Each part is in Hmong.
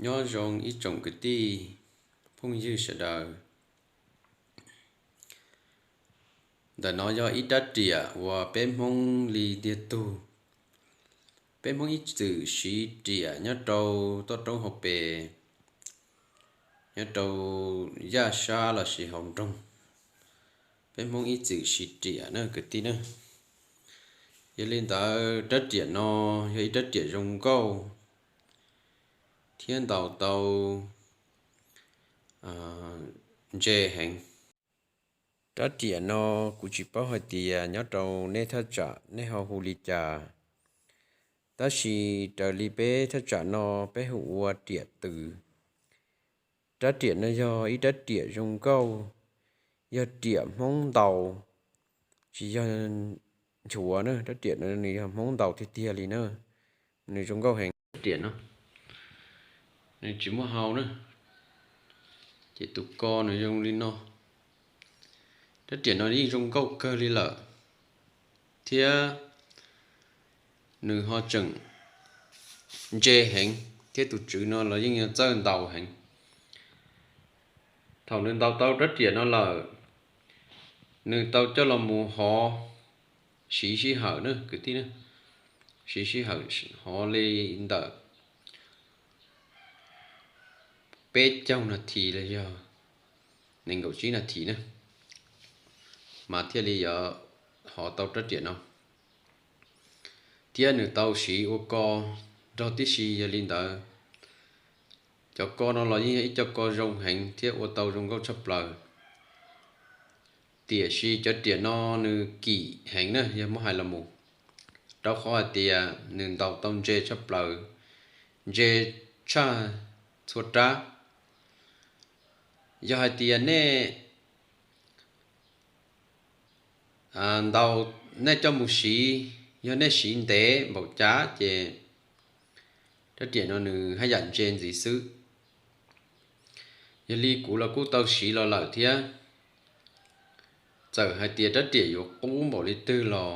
Nyob zoo ib tsoom kwv tij phooj ywg sawv daws. Ntawm no yog ib rab riam uas peb Hmoob li ntiag tug. Peb Hmoob ib txwm siv riam nyob rau toj roob hauv pes, nyob rau yaj sab lossis hauv nroog. Peb Hmoob ib txwm siv riam na kwv tij na. Yog li ntawd rab riam no yog ib rab riam zoo nkauj thiab ntaus tau ntse heev. Rab riam no kuv tsis paub hais tias nyob rau nej thaj tsam nej ho hu li cas, tab sis raws li peb thaj tsam no peb hu ua riam twm. Rab riam no yog ib rab riam zoo nkauj, yog riam Hmoob ntaus, tsis yog nchuav na. Rab riam no nws yog Hmoob ntaus tiag tiag li na, nws zoo nkauj heev. Rab riam no nws tsis muaj hau na, ces tus ko nws zoo li no. Rab riam no yeej zoo nkauj kawg li lawm, thiab nws ho tseem ntse heev, thiab tus tswv no los yeej yog txawj ntaus heev. Thaum nws ntaus tau rab riam no lawm, nws tau coj los mus hov siv sij hawm na kwv tij na, siv sij hawm hov li ntawm peb caug nas this los yog nees nkaum tsib nas this na, mas thiaj li yuav hov tau rab riam no. Thiab nws tau siv ua ko nrog tib si, yog li ntawd cov ko no los yeej yog ib co ko zoo heev thiab ua tau zoo nkauj tshaj plaws. Tiam sis cov riam no nws kim heev na yog muab hais los mus, rau qhov hais tias nws ntaus tau ntse tshaj plaws, ntse tshaj txhua rab. Yog hais tias nej ntaus, nej coj mus siv, yog nej siv ntev npaum cas ces rab riam no nws haj yam ntse ntxiv xwb. Yog li kuv los kuj tau siv los lawm thiab, txawm hais tias rab riam yuav qub npaum li twg los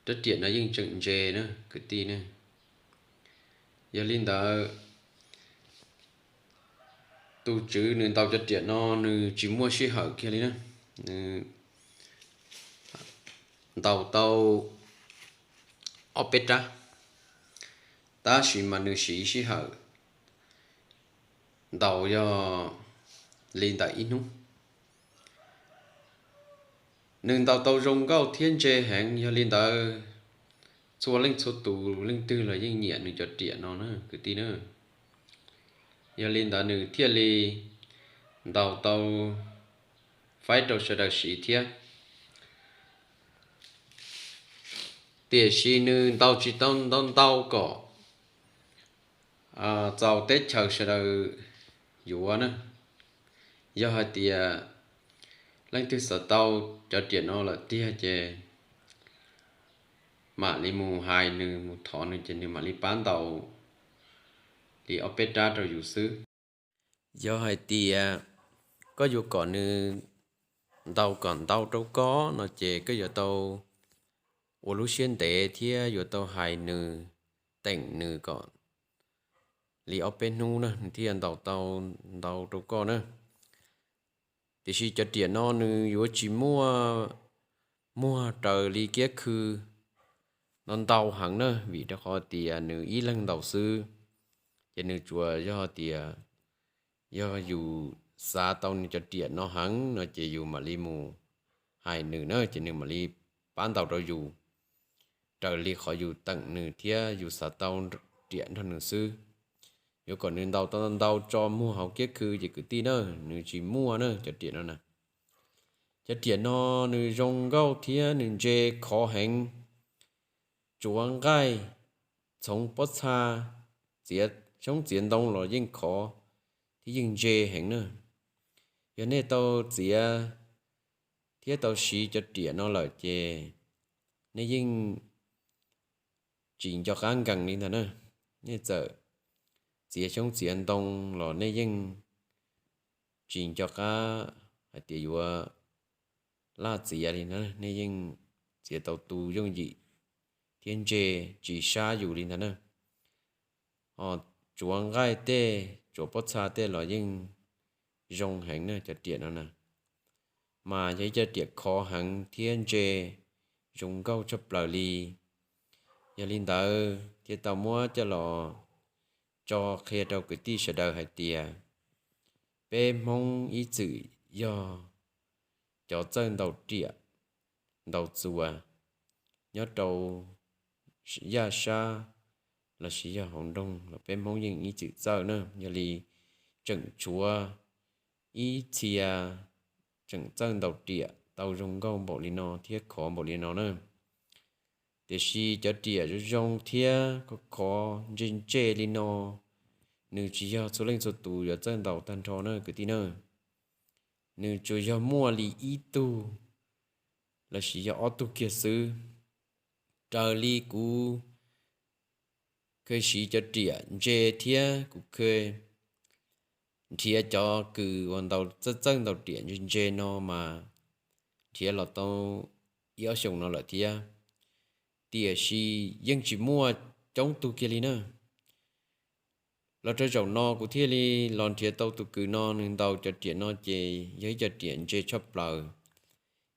rab riam no yeej tseem ntse na kwv tij ne. Yog li ntawd, tus tswv nws ntaus cov riam no nws tsis muaj sij hawm kiag li na, nws ntaus tau ob peb rab, tab sis mas nws siv sij hawm ntaus yog li ntawm ib hnub. Nws ntaus tau zoo nkauj thiab ntse heev, yog li ntawd txhua leej txhua tus leej twg los yeej nyiam nws cov riam no na kwv tij na. Yog li ntawd nws thiaj li ntaus tau faib rau sawv daws siv thiab. Tiam sis nws ntaus tsis tau ntau ntau kom txaus teb chaws sawv daws yuav na. Yog hais tias leej twg xav tau cov riam no lawm tiag ces mam li mus hais nws mus thov nws ces nws mam li pab ntaus li ob peb rab rau yus xwb. Yog hais tias koj yuav kom nws ntaus kom ntau rau koj no ces koj yuav tau ua lub siab ntev thiab yuav tau hais nws, teem nws kom li ob peb hnub na nws thiaj ntaus tau ntau rau koj na. Tiam sis cov riam no nws yuav tsis muaj muag raws li kiab khw no ntau heev na, vim rau qhov tias nws ib leeg ntaus xwb, ces nws tsuas yog tias yog yus xav tau nws cov riam no heev no ces yus mam li mus hais nws na ces nws mam li pab ntaus rau yus raws li qhov yus teem nws thiab yus xav tau riam nrog nws xwb. Yuav kom nws ntaus tau ntau tso muag hauv kiab khw ces kwv tij na, nws tsis muaj na cov riam no na. Cov riam no nws zoo nkauj thiab nws ntse khov heev, tsuav nqaij, txhoov pob txha, txiav xyoob txiav ntoo los yeej khov thiab yeej ntse heev na. Yog nej tau txiav thiab tau siv cov riam no lawm ces nej yeej tsis nco qab nkees li ntag na. Nej txawm txiav xyoob txiav ntoo los nej yeej tsis nco qab hais tias yuav laj txiav li na, nej yeej txiav tau tu yooj yim thiab ntse tsis sab yus li ntag na. Ho tsuav nqaij tej, tsuav pob txha tej los yeej zoo heev na cov riam no na. Mas yog ib cov riam khov heev thiab ntse zoo nkauj tshaj plaws li. Yog li ntawd thiaj tau muab coj los tso qhia rau kwv tij sawv daws hais tias peb Hmoob ib txwm yog cov txawj ntaus riam ntaus txuas nyob rau yaj sab lossis yog hauv nroog los peb Hmoob yeej ib txwm txawj na. Yog li tseem tshuav ib txhia tseem txawj ntaus riam tau zoo nkauj npaum li no thiab khov npaum li no na. Tiam sis cov riam zoo zoo thiab khov khov ntse ntse li no, nws tsis yog txhua leej txhua tus yuav txawj ntaus tag nrho na kwv tij na. Nws tsuas yog muaj li ib tug lossis yog ob tug kiag xwb. Raws li kuv kheev siv cov riam ntse thiab kuv kheev nrhiav cov kws uas ntaus txawj txawj ntaus riam ntse ntse no mas nrhiav los tau ib ob xyoos no lawm thiab, tiam sis yeej tsis muaj coob tug kiag li na. Los rau zaum no kuv thiaj li los nrhiav tau tus kws no, nws ntaus cov riam no ces yog ib cov riam ntse tshaj plaws.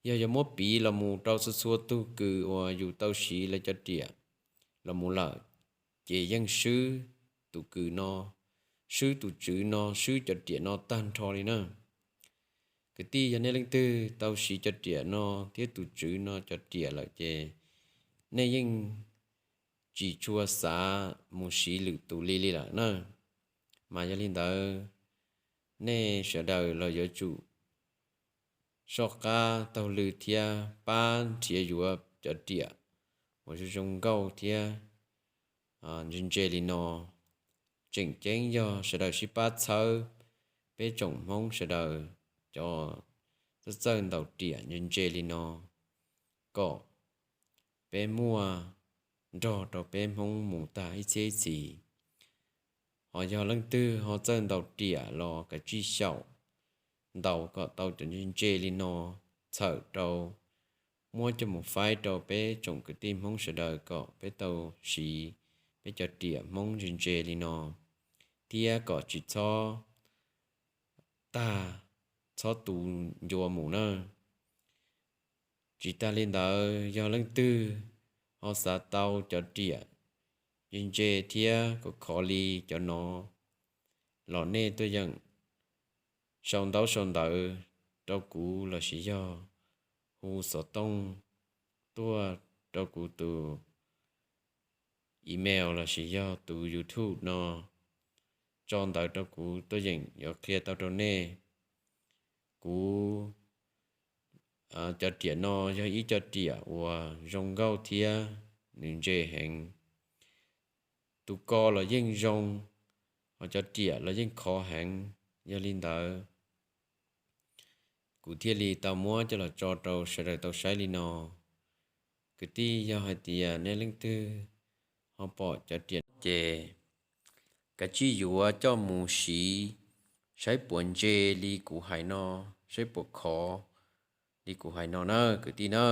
Yog yuav muab piv los mus rau txhua txhua tug kws uas yus tau siv lawv cov riam los mus lawm, ces yeej swb tus kws no, swb tus tswv no, swb cov riam no tag nrho li na. Kwv tij, yog nej leej twg tau siv cov riam no thiab tus tswv no cov riam lawm ces nej yeej tsis tshua xav mus siv lwm tus li li lawm na. Mas yog li ntawd, nej sawv daws los yuav tsum soj qab taug lw thiab pab nrhiav yuav cov riam uas zoo zoo nkauj thiab ntse ntse li no. Tseem ceeb yog sawv daws sib pab txhawb peb tsoom Hmoob sawv daws cov txawj txawj ntaus riam ntse ntse li no kom peb muaj nrog rau peb Hmoob mus tag ib txhiab ib txhis. Ho yog leej twg ho txawj ntaus riam los kav tsij xyaum ntaus kom tau cov ntse ntse li no, txhawm rau muab coj mus faib rau peb tsoom kwv tij Hmoob sawv daws kom peb tau siv peb cov riam Hmoob ntse ntse li no, thiab kom tsis txhob tag, txhob tu ncua mus na. Tsis tas li ntawd, yog leej twg ho xav tau cov riam ntse ntse thiab khov khov li cov no los nej tuaj yeem sau ntaub sau ntawv rau kuv lossis yog hu xov tooj tuaj rau kuv tus email lossis yog tus YouTube no, tso ntawv rau kuv tuaj yeem yuav qhia tau rau nej. Kuv cov riam no yog ib co riam uas zoo nkauj thiab nws ntse heev. Tus ko los yeej zoo, ho cov riam los yeej khov heev. Yog li ntawd, kuv thiaj li tau muab coj los tso rau sawv daws tau saib li no. Kwv tij, yog hais tias nej leej twg ho pom cov riam ces kav tsij yuav coj mus siv saib puas ntse li kuv hais no, saib puas khov li kuv hais no na kwv tij na.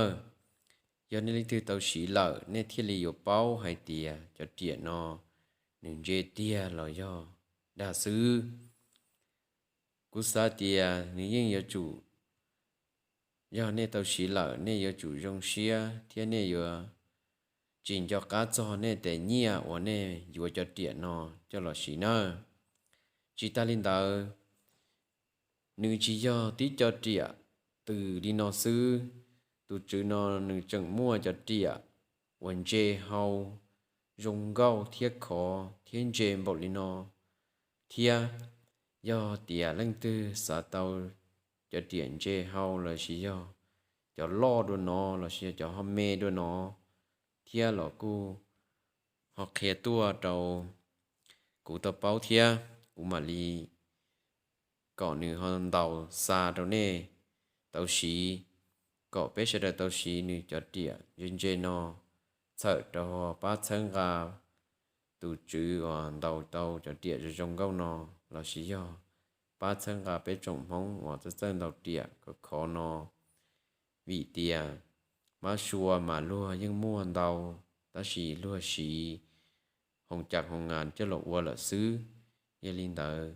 Yog nej leej twg tau siv lawm nej thiaj li yuav paub hais tias cov riam no nws ntse tiag los yog dag xwb. Kuv xav tias nws yeej yuav tsum, yog nej tau siv lawm nej yuav tsum zoo siab thiab nej yuav tsis nco qab txog nej tes nyiaj uas nej yuav cov riam no coj los siv nawb. Tsis tas li ntawd, nws tsis yog tib co riam twm li no xwb, tus tswv no nws tseem muaj cov riam uas ntse hau, zoo nkauj thiab khov thiab ntse npaum li no thiab. Yog tias leej twg xav tau cov riam ntse hau lossis yog cov loj dua no lossis yog cov ho me dua no thiab los kuj ho qhia tuaj rau kuv tau paub thiab kuv mam li kom nws ho ntaus xa rau nej tau siv, kom peb sawv daws tau siv nws cov riam ntse ntse no, txhawm rau pab txhawb nqa tus tswv uas ntaus tau cov riam zoo zoo nkauj no, lossis yog pab txhawb nqa peb tsoom Hmoob uas txawj txawj ntaus riam khov khov no. Vim tias mab sua mas luag yeej muaj ntau, tab sis luag siv hoo cas hoo nas coj los ua lawm xwb. Yog li ntawd,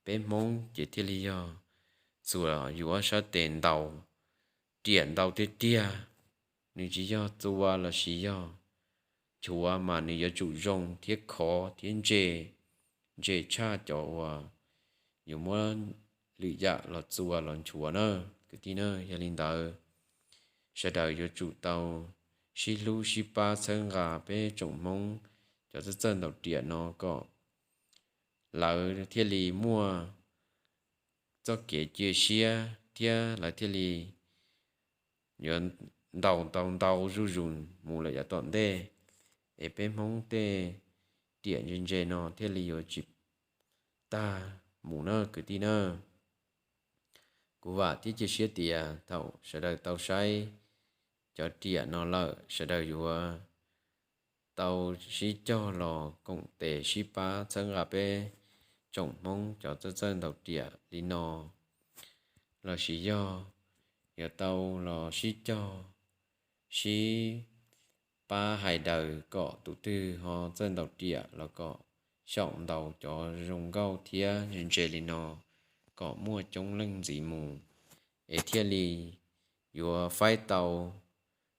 peb Hmoob ces thiaj li yog txuas yuav sab tes ntaus riam ntau tiag tiag. Nws tsis yog txua los sis yog nchuav mas nws yuav tsum zoo thiab khov thiab ntse, ntse tshaj cov uas yuav muab lwm yam los txua los nchuav na, kwv tij na. Yog li ntawd, sawv daws yuav tsum tau sib hlub sib pab txhawb nqa peb tsoom Hmoob cov txawj txawj ntaus riam no kom lawv thiaj li muaj txoj kev cia siab thiab lawv thiaj li yuav ntaus tau ntau zuj zus mus lawm yav tom ntej, es peb Hmoob tej riam ntse ntse no thiaj li yuav tsis tag mus na, kwv tij na. Kuv vam thiab cia siab tias thaum sawv daws tau saib cov riam no lawm, sawv daws yuav tau sib cog los koom tes sib pab txhawb nqa peb tsoom Hmoob cov txawj txawj ntaus riam li no, los sis yog yuav tau los sib cog sib pab hais daws kom tus twg ho txawj ntaus riam los kom xyaum ntaus cov zoo nkauj thiab ntse ntse li no kom muaj coob leej ntxiv mus, es thiaj li yuav faib tau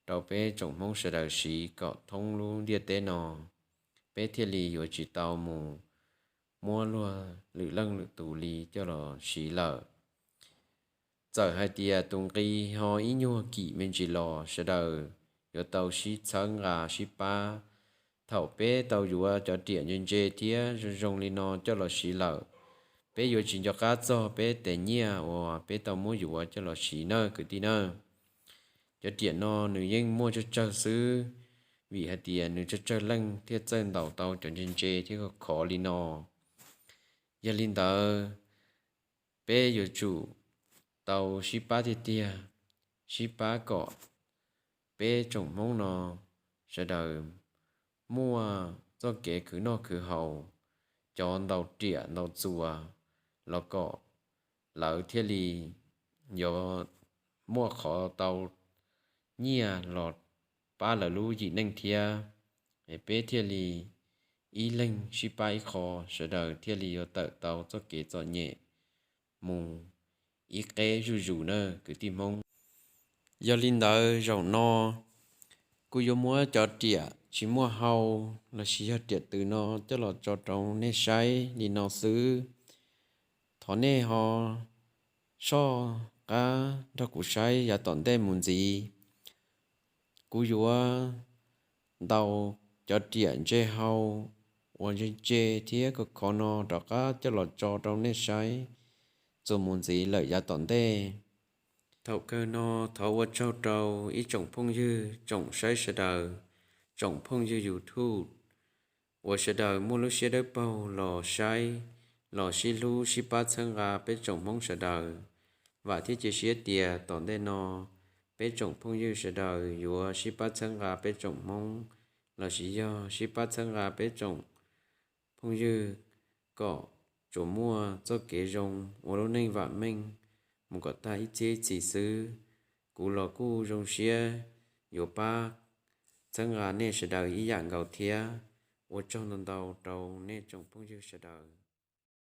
rau peb tsoom Hmoob sawv daws siv kom thoob lub ntiaj teb no. Peb thiaj li yuav tsis tau mus muab luag lwm leej lwm tus li coj los siv lawm. Txawm hais tias tus nqi ho ib nyuag kim me ntsis los sawv daws yuav tau sib txhawb nqa sib pab. Thaum peb tau yuav cov riam ntse ntse thiab zoo zoo li no coj los siv lawm, peb yuav tsis nco qab txog peb tes nyiaj uas peb tau muab yuav coj los siv nawb kwv tij nawb. Cov riam no nws yeej muaj tsawg tsawg xwb, vim hais tias nws tsawg tsawg leej thiaj txawj ntaus tau cov ntse ntse thiab khov khov li no. Yog li ntawd, peb yuav tsum tau sib pab tiag tiag, sib pab kom peb tsoom Hmoob no sawv daws muaj txoj kev khwv noj khwv haus, cov ntaus riam ntaus txuas los kom lawv thiaj li yuav muaj qhov tau nyiaj los pab lawv lub yim neej thiab, es peb thiaj li ib leeg sib pab ib qho, sawv daws thiaj li yuav tawm tau txoj kev txom nyem mus ib qeb zuj zus nawb kwv tij Hmoob. Yog li ntawd zaum no kuv yuav muab cov riam tsis muaj hau los sis yog riam tws no coj los tso rau nej saib li no xwb. Thov nej ho soj qab nrog kuv saib yav tom ntej mus ntxiv. Kuv yuav ntaus cov riam ntse hau uas ntse ntse thiab khov khov no rov qab coj los tso rau nej saib txuas mus ntxiv lawm yav tom ntej. Thaum kawg no thov ua tsaug rau ib tsoom phooj ywg tsoom saib sawv daws, tsoom phooj ywg YouTube uas sawv daws muaj lub siab dawb paug los saib, los sib hlub sib pab txhawb nqa peb tsoom Hmoob sawv daws. Vam thiab cia siab tias tom ntej no peb tsoom phooj ywg sawv daws yuav sib pab txhawb nqa peb tsoom Hmoob los sis yog sib pab txhawb nqa peb tsoom phooj ywg kom tsuas muaj txoj kev zoo ua lub neej vam meej mus kom tag ib txhiab ib txhis xwb. Kuv los kuj zoo siab yuav pab txhawb nqa nej sawv daws ib yam nkaus thiab. Ua tsaug ntau ntau rau nej tsoom phooj ywg sawv daws.